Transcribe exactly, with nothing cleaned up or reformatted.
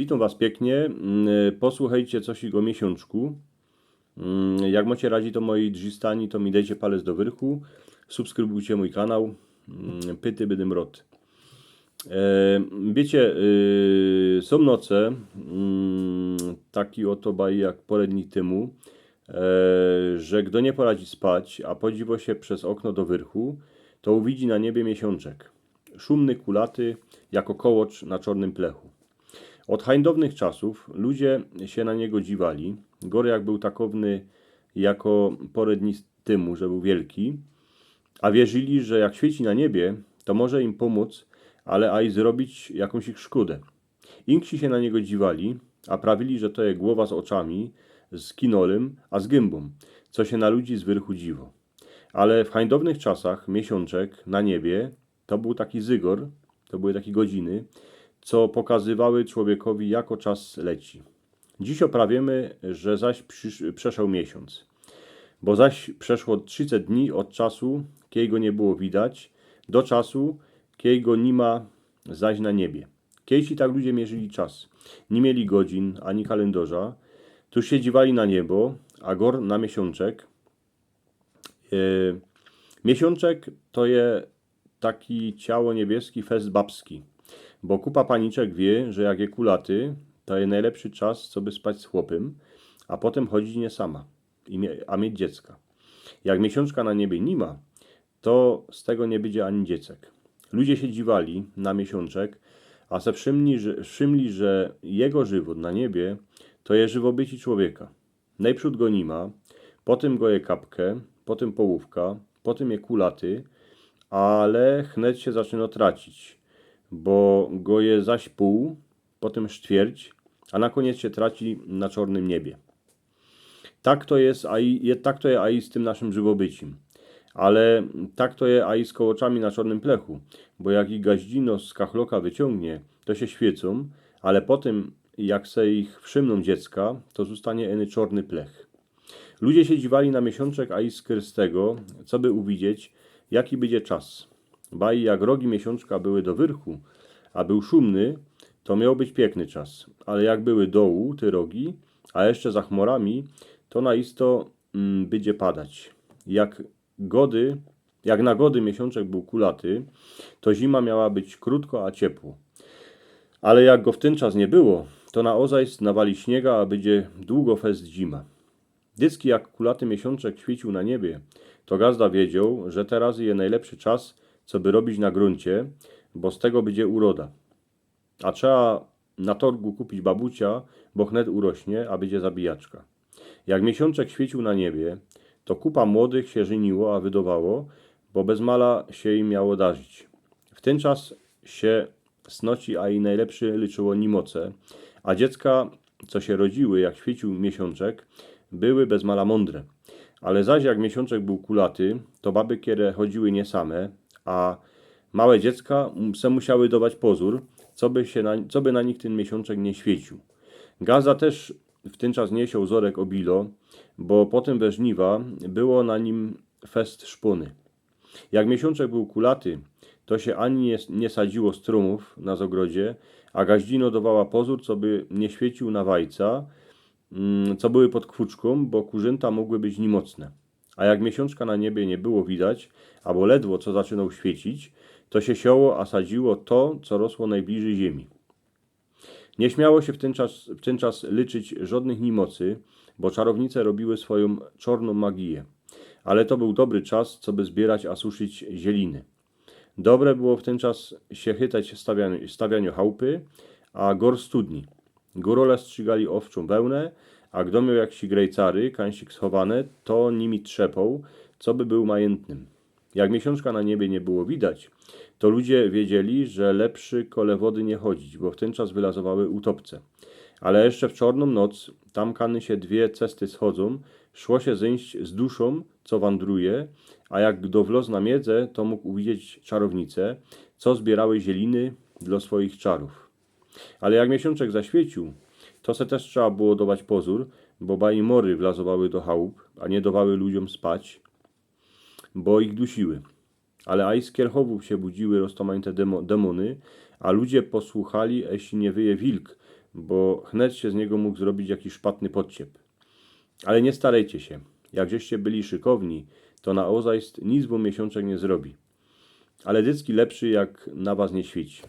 Witōm was piyknie. Mm, posłuchejcie coś o miesiōnczku. Mm, jak mocie radzi to mojej drzistani, to mi dejcie palec do wyrchu. Subskrybujcie mōj kanał. Mm, pyty bydym rod. E, wiycie, y, sōm noce, mm, taki ôto baj jak pole dni tymu, e, że gdo niy poradzi spać, a podziwo sie bez ôkno do wyrchu, to uwidzi na niebie miesiōnczek. Szumny, kulaty, jako kołocz na czōrnym plechu. Ôd hańdownych czasōw ludzie sie na niego dziwali. Gory jak bōł takowny jako pole dni tymu, że bōł wielki, a wierzyli, że jak świyci na niebie, to może im pōmōc, ale aj zrobić jakōś ich szkōdã. Inksi sie na niego dziwali, a prawili, że to je głowa z ôczami, z kinolym, a z gymba, co sie na ludzi z wyrchu dziwo. Ale w hańdownych czasach miesiōnczek na niebie to bōł taki zygor, to były takie godziny, co pokazywały człowiekowi, jako czas leci. Dziś ôprawiōmy, że zaś przysz-, przeszoł miesiōnc. Bo zaś przeszło trzyset dni ôd czasu, kiej go niy było widać, do czasu, kiej go niy ma zaś na niebie. Kiejsi tak ludzie mierzyli czas. Niy mieli godzin ani kalendorza. Tu sie dziwali na niebo, a gor na miesiōnczek. E, miesiōnczek to je taki ciało niebieski fest babski. Bo kupa paniczek wiy, że jak je kulaty, to je nojlepszy czas, coby spać z chłopym, a potym chodzić niy sama, i mie-, a mieć dziecka. Jak miesiōnczka na niebie niy ma, to z tego niy bydzie ani dziecek. Ludzie sie dziwali na miesiōnczek, a se wszymli, że, wszymli, że jego żywot na niebie to je żywobycie człowieka. Nojprzōd go niy ma, potym go je kapke, potym połōwka, potym je kulaty, ale chnet sie zaczyno tracić, bo go je zaś pōł, potym sztwierć, a na kōniec sie traci na czōrnym niebie. Tak to je, a i, je, tak to je, a i z tym naszym żywobycim. Ale tak to je, a i z kołoczami na czōrnym plechu, bo jak ich gaździno z kachloka wyciōngnie, to sie świycōm, ale potym, jak se ich wszymnōm dziecka, to zōstanie eny czōrny plech. Ludzie sie dziwali na miesiōnczek, a i skrz tego, coby uwidzieć, jaki bydzie czas. Baj jak rogi miesiōnczka były do wyrchu, a bōł szumny, to mioł być piykny czas. Ale jak były dołu te rogi, a jeszcze za chmorami, to na isto, mm, bydzie padać. Jak gody, jak na gody miesiōnczek bōł kulaty, to zima miała być krōtko, a ciepło. Ale jak go w tyn czas niy było, to na ôzajst nawali śniega, a bydzie dugo fest zima. Dycki jak kulaty miesiōnczek świyciōł na niebie, to gazda wiedzioł, że teroz je nojlepszy czas, coby robić na grōncie, bo z tego bydzie uroda. A trzeba na torgu kupić babucia, bo chnet urośnie, a bydzie zabijaczka. Jak miesiōnczek świyciōł na niebie, to kupa młodych sie żyniło, a wydowało, bo bez mala sie im miało darzić. W tyn czas sie snoci, a i nojlepszy lyczyło niymoce, a dziecka, co sie rodziły, jak świyciōł miesiōnczek, były bez mala mōndre. Ale zaś jak miesiōnczek bōł kulaty, to baby, kere chodziły niy same, a małe dziecka m-, se musiały dować pozōr, coby sie na, coby na nich tyn miesiōnczek niy świyciōł. Gazda tyż w tyn czas niy sioł zorek ôbilo, bo potym we żniwa było na nim fest szpōny. Jak miesiōnczek bōł kulaty, to sie ani niy, niy sadziło strōmōw na zogrodzie, a gaździno dowała pozōr, coby niy świyciōł na wajca, mm, co były pod kwōczkōm, bo kurzynta mogły być niymoczne. A jak miesiōnczka na niebie niy było widać, abo ledwo co zaczynoł świycić, to sie sioło, a sadziło to, co rosło nojbliżyj ziymi. Niy śmiało sie w tyn czas, w tyn czas lyczyć żodnych niymocy, bo czarownice robiły swojōm czornōm magię. Ale to bōł dobry czas, coby zbiyrać, a suszyć zieliny. Dobre było w tyn czas sie chytać stawian-, stawianiŏ chałpy, a gor studni. Gōrole strzigali ôwczōm wełnã, a gdo mioł jaksik grejcary, kańsik schowane, to nimi trzepoł, coby bōł majyntnym. Jak miesiōnczka na niebie niy było widać, to ludzie wiedzieli, że lepszy kole wody niy chodzić, bo w tyn czas wylazowały utopce. Ale jeszcze w czornōm noc, tam kany sie dwie cesty schodzōm, szło sie zyńść z duszōm, co wandruje, a jak gdo wloz na miedze, to mōg uwidzieć czarownice, co zbierały zieliny dlŏ swojich czarōw. Ale jak miesiōnczek zaświyciōł, to se tyż trzeba było dować pozōr, bo bajmory wlazowały do chałup, a niy dowały ludziōm spać, bo ich dusiły. Ale aj z kierchowōw sie budziły roztōmajte demo-, demōny, a ludzie posłuchali, eśli niy wyje wilk, bo chnet sie z niego mōg zrobić jakiś szpatny podciep. Ale niy starejcie sie. Jak żeście byli szykowni, to na ôzajst nic wōm miesiōnczek niy zrobi. Ale dycki lepszy, jak na was niy świci.